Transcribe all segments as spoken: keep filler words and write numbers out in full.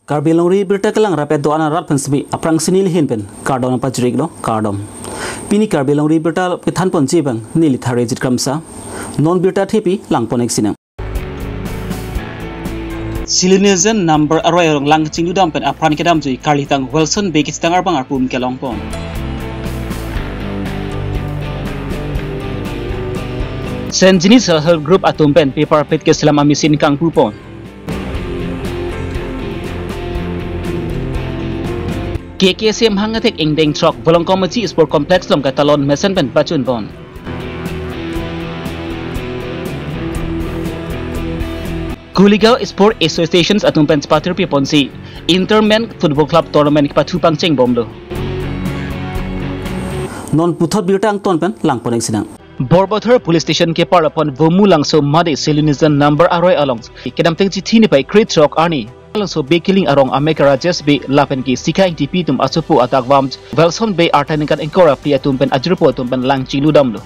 Karbi Longri Abirta kelang rapet do-an arat pen semi aphrang si neli ahin pen kardom pajir-iklo, kardom. Pini Karbi Longri Abirta kethan ponji abang neli Tharejit Kramsa. Non birta thepi lang pon-ik sinang. Silonijan number aroi along lang chingludam pen apran kedamji karlitang Wilson Bey kachetong arbang arpum kelong pon. Saint Jenny Self Help Group atum pen paper plate keselam a-machine kangpu pon. K K C M hang athek ingdeng throk Bolong Komachi Sport Complex along katalon mesen pen pachun pon. Kuligaon Sport Associations atum pen chepatirpi ponsi Inter Men Football Club Tournament kepathu pangcheng bomlo. Non puthot birta angton pen lang pon-ik sinang. Borpathar Police Station kepar apon Vomu Langso mate Silonijan number aroi along kedamtang chithi niphai krethrok arni Langso Bey kiling arong amekar Rajesh Bey lapen ke Sikha Ingtipi atum asopo adak vam Wilson Bey arta ningkan ingkoi ra phli atum pen ajirpo atum pen lang chingludamlo.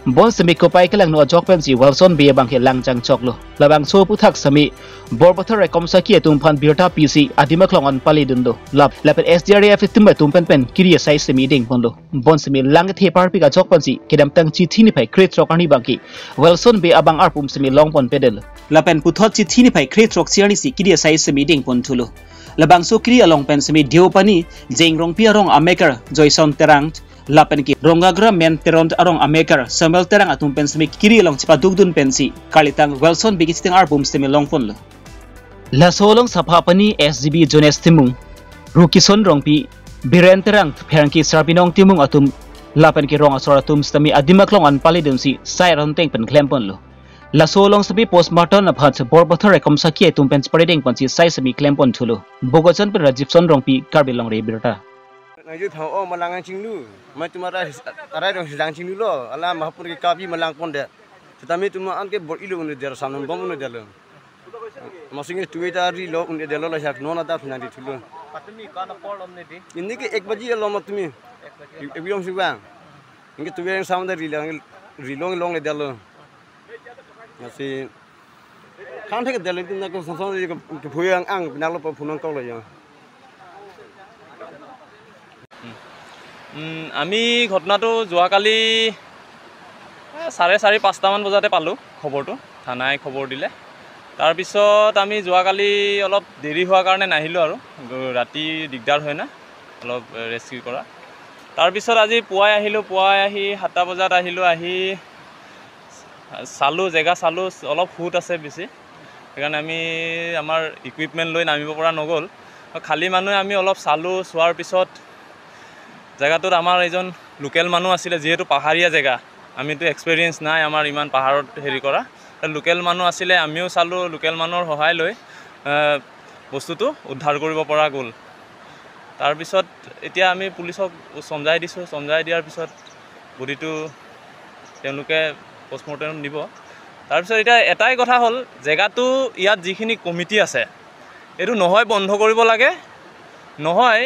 Bonsemi kopai kelangno ajok pensi Wilson Bey abang ke lang jangchoklo. Labangso aphuthak semi Borpathar Rekom Sakhi atum aphan birta pisi adim aklong an palidunlo. Lap, lapen S D R F atum atum pen pen kiri asai semi deng ponlo. Bonsemi lang kethe parpik ajok pensi kedamtang chithi niphai krethrok arni abang ke Wilson Bey abang arpum semi long pon pedel. Lapen puthot chithi niphai krethrok si arni si kiri asai semi deng pon thulo. Labangso kiri along pen semi Deopani Jeng Rongpi arong amekar Joyson Terang lapen ke Rongagra Men Teron arong amekar Samuel Terang atum pen semi kiri along chepadukdun pensi karlitang Wilson Bey kachetong arbum semi long ponlo. Laso along Sapha Pani S G B Jones Timung, Rukison Rongpi, Biren Terang, pherangke Sarbinong Timung atum lapen ke rong asor atum sitame adim aklong an palidunsi sai aron teng pen klem ponlo. Laso along sitame postmortem aphan Borpathar Rekom Sakhi atum pen chepari deng ponsi sai semi klem pon thulo. Bokajan pen Rajiv Son Rongpi, Karbi Longri Abirta. Nangji thang o malang chinglu, mai tumara arai rong sidang chinglulo, alam mahapur ke kapi malang pondet. Tetapi tuma anke bor-ilo un-edetlo, samnon bom un-edetlo. Masing ke tuita rilo un-edetlo, lasak non ada nangdi thulo. Patumi ko-an apor lom nedi? Ini ke ek baji lom tumi. Ek baji. Ek baji lom si bang. Ini ke tuita yang sama dari rilo, rilo longledetlo. Lasi kan thek del tin ko son son ke phu yang ang pinaklo phu nangkoklo ya. উম, আমি ঘটনাটো যোৱাকালি, এ, চাৰে চাৰি, পাঁচটামান বজাতে পালোঁ খবৰটো, থানাই খবৰ দিলে। তাৰপিছত আমি যোৱাকালি অলপ দেৰি হোৱাৰ কাৰণে নাহিলোঁ আৰু, গ-, ৰাতি দিগদাৰ হয় না অলপ, এ, ৰেস্কিউ কৰা। তাৰপিছত আজি পুৱাই আহিলোঁ, পুৱাই আহি সাতটা বজাত আহিলোঁ, আহি চালোঁ, জেগা চালোঁ, অলপ সোঁত আছে বেছি, সেইকাৰণে আমি আমাৰ ইকুইপমেণ্ট লৈ নামিব পৰা নগ'ল। খালী মানুহে আমি অলপ চালোঁ, চোৱাৰ পিছত জেগাটোত আমাৰ এজন লোকেল মানুহ আছিলে, যিহেতু পাহাৰীয়া জেগা, আমিতো এক্সপেৰিয়েঞ্চ নাই আমাৰ ইমান পাহাৰত হেৰি কৰা। লোকেল মানুহ আছিলে, আমিও চালোঁ, লোকেল মানুহৰ সহায় লৈ, এ, বস্তুটো উদ্ধাৰ কৰিব পৰা গ'ল। তাৰপিছত এতিয়া আমি পুলিচক চমজাই দিছোঁ, চমজাই দিয়াৰ পিছত বডিটো তেওঁলোকে পষ্টমৰ্টেম নিব। তাৰপিছত এতিয়া এটাই কথা হ'ল, জেগাটো ইয়াত যিখিনি কমিটি আছে, এইটো নহয় বন্ধ কৰিব লাগে, নহয়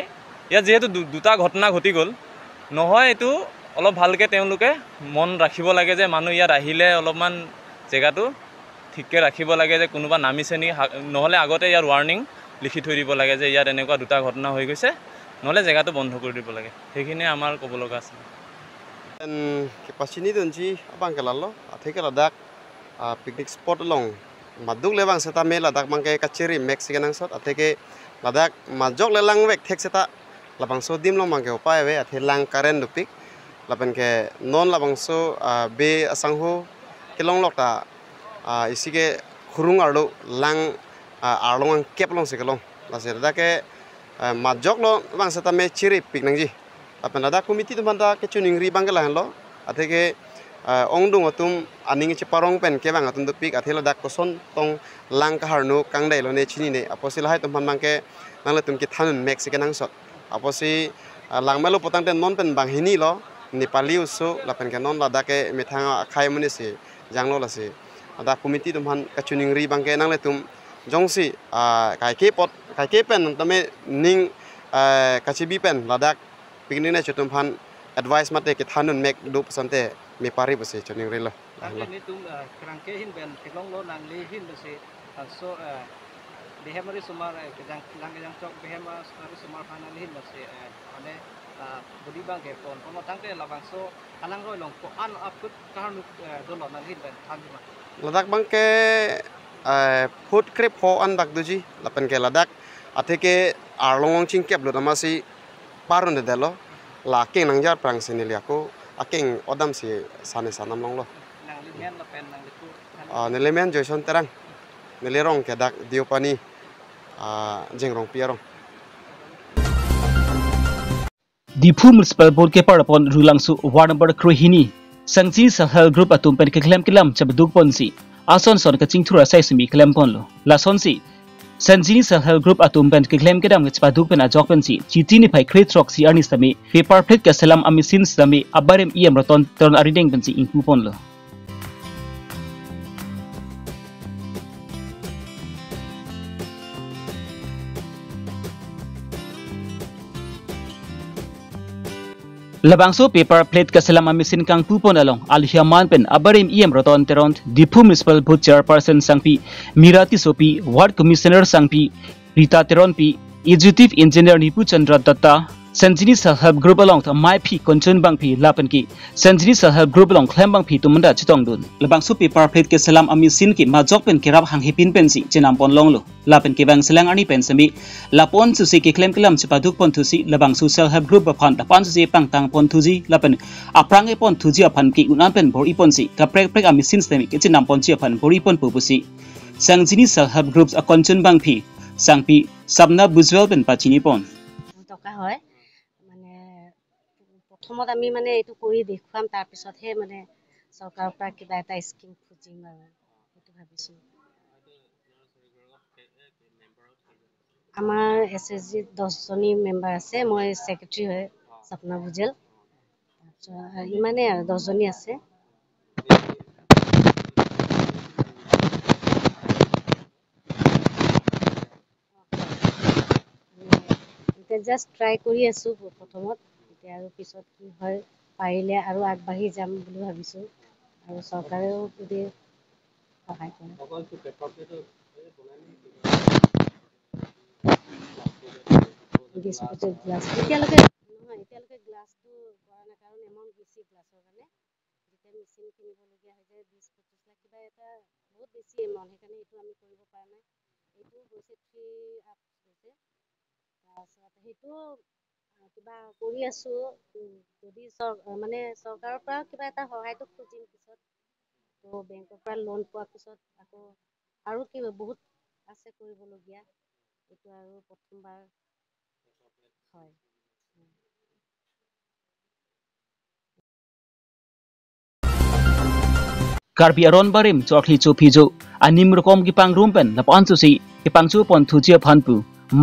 ইয়াত যিহেতু দু-, দুটা ঘটনা ঘটি গ'ল, নহয় এইটো অলপ ভালকৈ তেওঁলোকে মন ৰাখিব লাগে যে মানুহ ইয়াত আহিলে অলপমান জেগাটো ঠিককৈ ৰাখিব লাগে যে কোনোবা নামিছে নেকি, হা-, নহ'লে আগতে ইয়াত ৱাৰ্ণিং লিখি থৈ দিব লাগে যে ইয়াত এনেকুৱা দুটা ঘটনা হৈ গৈছে, নহ'লে জেগাটো বন্ধ কৰি দিব লাগে। সেইখিনিয়ে আমাৰ ক'ব লগা আছিলে। Pen kepachini dunji abang ke lalo, athe ke ladak, ah, picnic spot along maduk le bang setame ladak abang ke kachiri mek si kenangsot, athe ke ladak majok le langvek thek seta labangso adim along abang ke upai ave, athe lang current dopik, lapen ke non labangso, ah, Bey asangho kelonglok ta, ah, isi ke khurung arlo lang, ah, arlong angkep alongsi kelong. Lasi ladak ke, ah, majok lo bang setame chiripik nangji. Lapen ladak committee atum aphanta kachiningri abang ke lahenlo. Athe ke, ah, ongdung atum aning cheparong pen kevang atum dopik, athe ladak koson tong lang kaharno kangdai lone chinine. Apotsi lahai atum aphan abang ke nanglitum kethan un mek si kenangsot. Apotsi, ah, langmelo putangte non pen banghini lo, Nepali oso, lapen ke non ladak ke methang akhei amonit si janglo lasi. Ladak committee atum aphan kachiningri abang ke nanglitum jongsi, ah, kaike apot, kaike pen tame ning, ah, kachibi pen ladak picnic nangchot atum aphan advice mate kethan un mek do pu asonte mepari pusi chiningrilo. Nangli netum, ah, kerangke ahin pen theklonglo, nangli ahin pusi, ah, so, ah, Behem ari sumar, eh, kejang, lang kejang chok behem, ah, ari sumar aphan nangli hin lasi, eh, mane, ah, budi abang ke pon, pon tangte labangso alangroi along ko-an aput karnuk, eh, dolo nangli hin pen thanji ma? Ladak abang ke, eh, phut krepho an dak doji, lapen ke ladak atheke arlong along chingkep lut amatsi parun de delo, la akeng nangjar prang si neli ako akeng odam si sane sanam longlo. Nangli men lapen nangli ku, ah, neli men Joyson Terang. Neli rong ke dak Deopani, ah, Jengrongpi arong. Diphu Municipal Board keparpon Rulangso Ward number krehini Sangjini Self Help Group atum pen keklem kelam chepaduk ponsi ason son kachingthur asai simi klem ponlo. Lasonsi Sangjini Self Help Group atum pen keklem kedam kechepaduk pen ajok pensi Chiti niphai krethrok isi arni sitame paper plate keselam a-machine sitame abarim E M Ratan Teron arideng pensi ingpu ponlo. Labangso paper plate keselam a-machine kangpu pon along aluhi aman pen abarim E M Ratan Teron, Diphu Municipal Board Chairperson Sangpi Mira Tissopi, Ward Commissioner Sangpi Rita Teronpi, Executive Engineer Nipu Chandra Datta, Sangjini Self Help Group along ta maiphi Konchon Bangphi lapen ke Sangjini Self Help Group along klem bangphi atum manda chetongdun. Labangso paper plate keselam a-machine ke majok pen kerap hanghe pin pensi chenam pon longlo. Lapen ke bang selang arni pen semi lapon susi keklem kelam chepaduk pon thusi labangso Self Help Group aphan lapan susi pangtang pon thuji lapen aphrang e pon thuji aphan ke un-an pen bor-i ponsi kaprek prek a-machine sitame kechenam ponji aphan bor-i ponpo pusi Sangjini Self Help Groups a-Konchon Bangphi Sangpi Sapna Bhujwal pen pachini pon. টকা হয়। মানে প্ৰথমত আমি মানে এইটো কৰি দেখুৱাম, তাৰপিছতহে মানে চৰকাৰৰ পৰা কিবা এটা স্কিম খুজিম আৰু, সেইটো ভাবিছোঁ। আমাৰ এছ এইচ জি দহজনী মেম্বাৰ আছে, মই ছেক্ৰেটাৰী হয়, স্বপ্না ভুজেল। তাৰপিছত ইমানেই আৰু, দহজনী আছে। এতিয়া জাষ্ট ট্ৰাই কৰি আছোঁ প্ৰথমত, এতিয়া আৰু পিছত কি হয়, পাৰিলে আৰু আগবাঢ়ি যাম বুলি ভাবিছোঁ। আৰু চৰকাৰেও যদি সহায় কৰে। ডিছপজেবল গ্লাছ এতিয়ালৈকে নহয়, এতিয়ালৈকে গ্লাছটো কৰা নাই, কাৰণ এমাউণ্ট বেছি গ্লাছৰ কাৰণে। যেতিয়া মেচিন কিনিবলগীয়া হৈ যায়, বিছ পঁচিছ লাখ কিবা এটা বহুত বেছি এমাউণ্ট, সেইকাৰণে এইটো আমি কৰিব পৰা নাই। এইটো হৈছে থ্ৰী আপ হৈছে। তাৰপিছত সেইটো, আহ, কিবা কৰি আছোঁ। উম, যদি চৰ-, আহ, মানে চৰকাৰৰ পৰা কিবা এটা সহায়টো খুজিম পিছত। তো বেংকৰ পৰা লোন পোৱাৰ পিছত আকৌ আৰু কি বহুত আছে কৰিবলগীয়া। এইটো আৰু প্ৰথমবাৰ হয়। Karbi aron barim chokli chophijo anim rokom kepangrum pen lapu-an susi kepangcho pon thuji aphan pu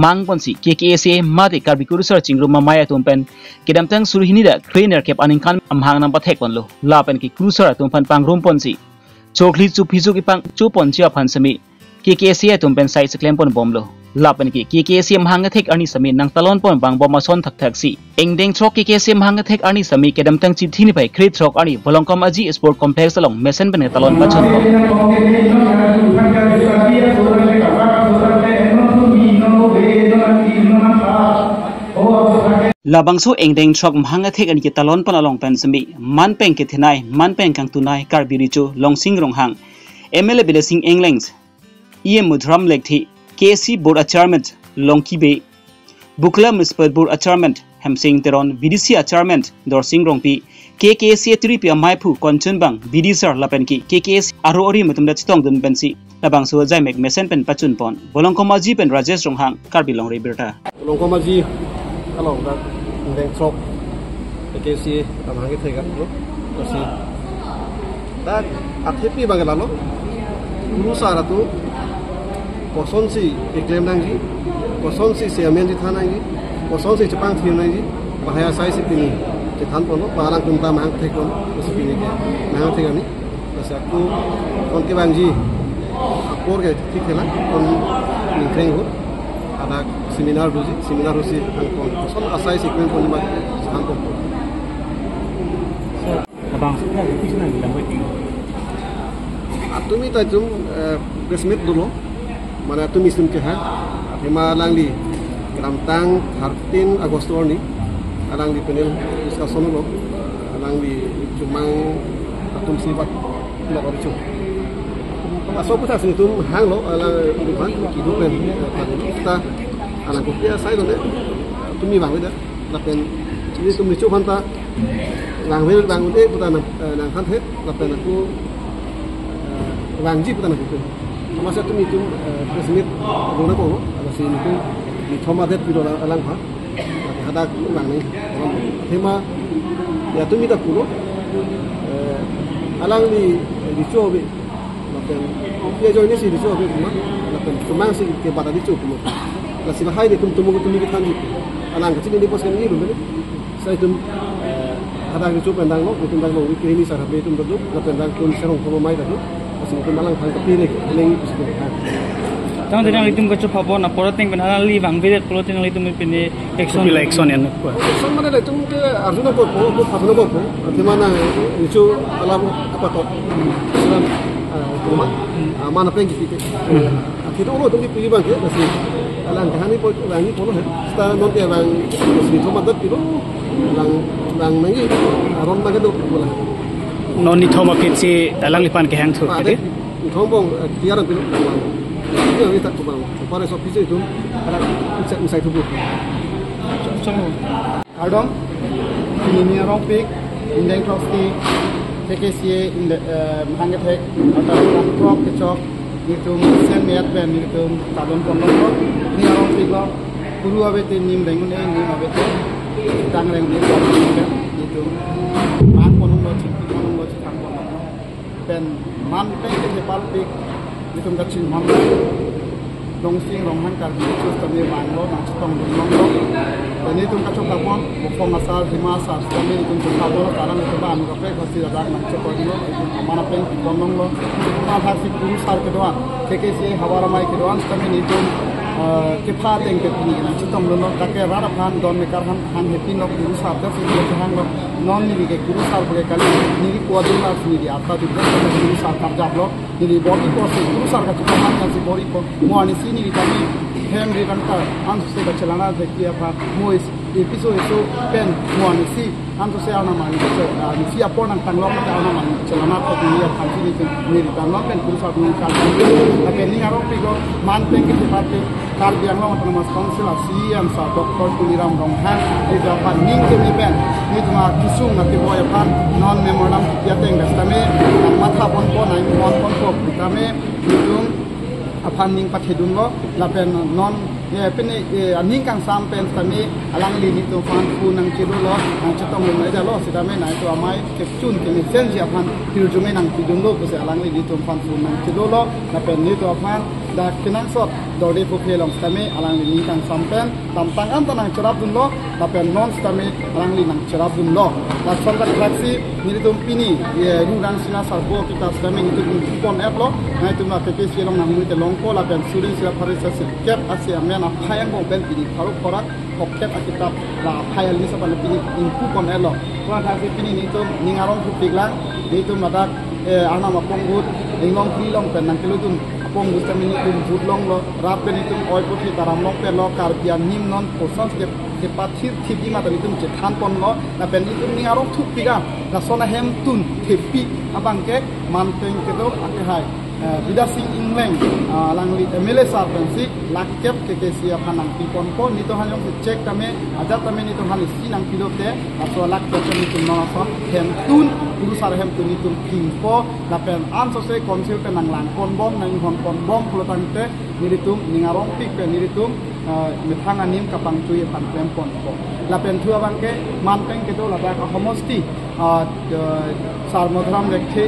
mang ponsi K K S A mate Karbi Kurusar Chingrum Amei atum pen kedamtang suri hini dak kre nerkep aningkan amahang nangpathek ponlo. Lapen ke kurusar atum aphan pangrum ponsi chokli chophijo kepangcho ponji aphan semi K K S A atum pen sai seklem pon bomlo. Lapen ke K K S A amahang kethek arni semi nangtalon pon bang bom ason thakthak si. Ingdeng throk K K S A amahang kethek arni semi kedamtang Chiti niphai krethrok arni Volongkom Aji Sport Complex along mesen pen talon pachon bom. Labangso ingdeng throk amahang kethek arni ketalon pon along pen semi manpeng kethenei, manpeng kangtunei Karbi Recho Longsing Ronghang, M L A Bidya Sing Engleng, E M Madhuram Lekthe, K S A Board a-Chairman Longki Bey, Bukla Municipal Board a-Chairman Hemsing Teron, B D C a-Chairman Dorsing Rongpi, K K S A tiripi amaiphu Konchon Bang, B D C lapen ke K K S A aro ori atum ta chetongdun pensi labangso ajaimek mesen pen pachun pon. Volongkom Aji pen Rajesh Ronghang, Karbi Longri Abirta. Volongkom Aji along dak ingdeng throk K K S A amahang kethek lo. Lasi dak athepi abang lalo. Kurusar atum kosonsi keklem nangji, kosonsi chairman chethan nangji, kosonsi chepangthir nangji, bahaya sai si pini chethan ponlo, parang kunta amahang kethek ponlo, lasi pini ke amahang kethek arni. Lasi ako kon kevangji apor ke thik thela, kon ningkreng ho. Hadak seminar doji, seminar dosi ang kon koson asai si kevang ponji ma than pon. Labangso ke, itu sih nang bilang waiting. Atum ita jum, eh, press meet dolo. Mane atum isum ke ha, athema alangli kedamtang thirteen August arni, alangli panel discussion lo, alangli chomang atum si bat lo kori chu. Aso puthak si itum hanglo, alangli pan kidu pen, eh, ta alangli kopi asai lo ne, atum ni vangve da, lapen itum ni chu aphan ta vangve, vangve puta nang, eh, nangkanthe, lapen ako, eh, vangji puta nangkanthe. Masa atum itum, eh, press meet dona ko, lasi itum nithom adet pilo alang, alangphan. Hadak vang ni. Athema ya atum ita pulo, eh, alangli, eh, dicho ave. Lapen ya ajoine si dicho ave kuma. Lapen chomang si ke bat dicho kuma. Lasi lahai de tum tumu tumi kethanji. Alang kachinine pos kan ni lo. Sai itum, eh, hadak dicho pen danglo, itum danglo, wiki ini sarap itum danglo, lapen dang kun serong kono mai danglo. Lasi itum alangphan kapire, leng itum. Tangte nanglitum kachophabon apor ateng pen alangli vangvedet pulote nanglitum pine action. Kopi la action yan? Action mane itum ke arjuna ko ko, ko phatna ko ko. Athema na ichu alam apa to? Islam, ah, kuma, ah, mana peng gitu. Akhirnya ulo itum kipi abang ke, lasi alang kahani po, alangli pulo he. Seta non ke abang, lasi nithom adet pilo, alang, alang nangji, aron abang ke do pulo. Non nithom aphi si alangliphan kehang thu, Ah, kati? Nithom bong, eh, tiar pilo. Tiar ni tak kubang. Pare so pisi itum, para insai, insai tubuh. Chong. Kardom, pini ning arongpik, indeng throksi, K K C A, indeng, eh, mahang kethek, atau throk kechok, nelitum sen miat pen, nelitum kadon pon lo, ning arongpik lo, kuru ave te nim reng un-e, nim ave te, tang reng un-e, nelitum, man pon lo, chingki pon lo, chingki pon lo. Pen man pen ke thepal pik, itum kachinghon. Dongsing Ronghang Karbi Riso Sitame vanglo, nangchetongdun longlo. Pen itum kachok kapon, Bokong asar, Hima asar, sitame itum chok kapon, karang itum ba anu kaprek, hosi ladak nangchotongdunlo, itum aman apeng kipon longlo. Itum athak si kurusar kedo-an, K K C A havar amei kedo-an, sitame itum, eh, kepha ateng ke pini nangchetongdunlo, lake rat aphan, don mekar aphan, hang hepin lo kurusar, dak si kehang lo. Non neli ke kurusar pu ke kali, neli kuadun lar neli arta diklo, kurusar karjap lo, neli bor-i ko si kurusar kachepamang kan si bor-i ko, mo arnisi neli kami hem ri rang ta, an se kachelang-an thek aphan, mo is, episode so pen, mo arnisi, an se arnam arni, ah, nisi apor nangtanglo, arnam arni chelang-an thek neli aphan si neli, neli tanglo pen kurusar neli kan, lapen ning arongpik lo, man pen ke party, Karbi Anglong Autonomous Council a C E M sir Doctor Tuliram Ronghang, itum aphan ning keme pen, itum akesung akeboi aphan, non memorandum kipi ateng pen sitame, nangmatha ponpo, nangpon ponpo, sitame, itum aphan ning pathedunlo, lapen non, eh, pini, eh, aning kangsam pen sitame, alangli nelitum aphan phone nangchedolo, nangchetongdun mai jalo, sitame nelitum amei kechun kemesenji aphan, hirjume nangpidunlo, pusi alangli nelitum aphan phone nangchedolo, lapen nelitum aphan, dak kenangsot, dorde puphe along sitame, alangli ning kangsam pen, damtang an ta nangcherapdunlo, lapen non sitame, alangli nangcherapdunlo. Lason dak throksi, nelitum pini, ye, Rurang Sina Sarpo kita sitame nelitum pon-etlo, nelitum la K K C A along nangmute longpo, lapen Surin Sira Pharisa Sirkep asi amen aphai angbong pen pini pharo phra, hokhet akitap la aphai alni sapan pini ingpu pon-etlo. Puan thasi pini nelitum ning arongpik lang, nelitum ladak, eh, arnam apong ahut, inglong kri long pen nangkelodun apong ahut sitame nelitum ahut longlo, rat pen nelitum oipo thi taram long pen lo, Karbi anim non kosonsi ke, kepathir thip-i ma ta nelitum chethan ponlo, lapen nelitum ning arongpik lang, lason ahemtun thepi abang ke man pen kedo akehai. Eh, Bidya Sing Engleng, ah, alangli M L A sir pensi lakh kep K K C A aphan nangpi ponpo, nelitum aphan jongsi check tame, ajat tame nelitum aphan isi nangpilote, laso lakh kep nelitum non ason hemtun, kurusar hemtun nelitum pingpo, lapen ansose council pen nanglang ponbom, nanghon ponbom pulo tangte, nelitum ning arongpik pen nelitum, eh, methang anim kapangtui aphan klem ponpo. Lapen thu abang ke man pen kedo ladak ahomosti, ah, eh, sar Modram Lekthe,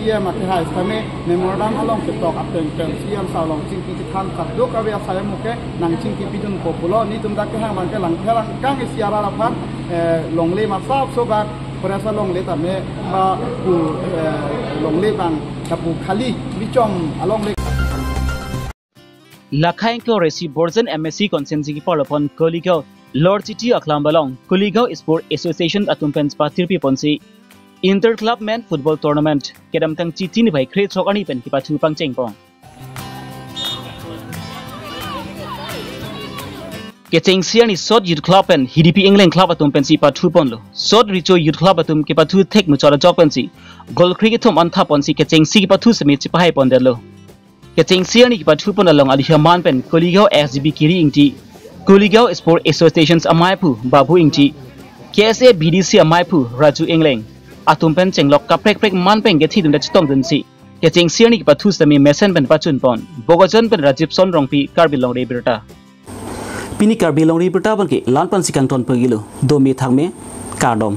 E M akehai sitame memorandum along ketok ateng pen C E M sir along chingki chethan kadokave asai amu ke nangchingkipidunpo pulo, nelitum dak kehang abang ke langpher langkang isi arat aphan, eh, longle masap so bak, presa longle tame ba pu, eh, longle abang ta pu khali bichom alongle. Lakhai ingkoi ra isi Borjan M A C constituency keparlo pon Koligaon Lorchiti Aklam along Koligaon Sport Association atum pen pathirpi ponsi Inter Club Men Football Tournament kedamtang Chiti niphai krethrok arni pen kepathu pangcheng pon. Kechengsi arni Sot Youth Club pen Hidipi Engleng Club atum pensi pathu ponlo. Sot Recho Youth Club atum kepathu thek muchot ajok pensi goal kre-kethom an thap ponsi kechengsi kepathu semi chepahai pondetlo. Kechengsi arni kepathu pon along alihaman pen Koligaon S G B Kiri Ingti, Koligaon Sport Associations amaiphu Babu Ingti, K S A B D C amaiphu Raju Engleng atum pen chenglok kaprek prek man pen kethidun ta chetongdunsi kechengsi arni kepathu semi mesen pen pachun pon. Bokajan pen Rajiv Son Rongpi, Karbi Longri Abirta. Pini Karbi Longri Abirta abangke la-an pensi kangton pagilo. Dome thakme, kardom.